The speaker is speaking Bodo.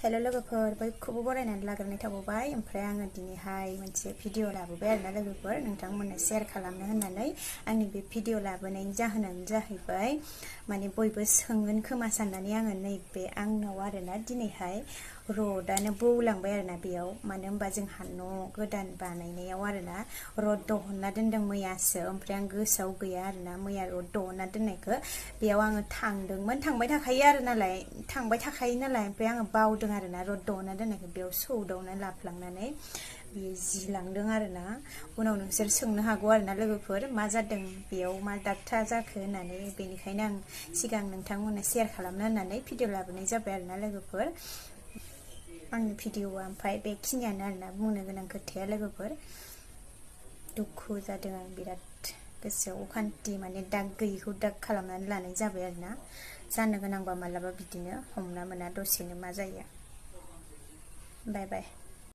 हेलो लोगोफोर बयखौबो बरायनानै लाग्रोनाय थाबावबाय ओमफ्राय आङो दिनैहाय मोनसे भिडिअ लाबोबाय आरोना लोगोफोर नोंथांमोननो शेयार खालामनो होननानै आंनि बे भिडिअ लाबोनायनि जाहोनानो जाहैबाय माने बयबो सोंगोन खोमा साननानै आङो नैबे आंनाव आरोना दिनैहाय रडआनो बौलांबाय आरोना बेयाव मानो होनबा जोंहा न' गोदान बानायनायाव आरोना रड दहनना दोनदों मैयासो ओमफ्राय आं गोसोआव गैया आरोना मैया रड दहनना दोननायखौ बेयाव आङो थांबाय थाखायो नालाय ओमफ्राय आङो बावदों आरोना रड दहनना दोननायखौ बेयाव स्वुदाona लाफ्लांनानै बियो जिलांदों आरोना उनाव नोंसोर सोंनो हागौ आरोना लोगोफोर मा जादों बेयाव मा दागथा जाखो होननानै बेनिखायनो आं सिगां नोंथांमोननो शेयार खालामनो होननानै भिडिअ लाबोनाय जाबाय आरोना लोगोफोर आंनि भिडिअआ ओमफ्राय बेखिनियानो आरोना बुंनो गोनां खोथाया लोगोफोर दुखु जादों आं बिराद गोसोआव अखान्थि माने दाग गैयिखौ दाग खालामनानै लानाय जाबाय आरोना जानो गोनांबा मालाबा बिदिनो हमना मोना दसेनो मा जायो बाय बाय।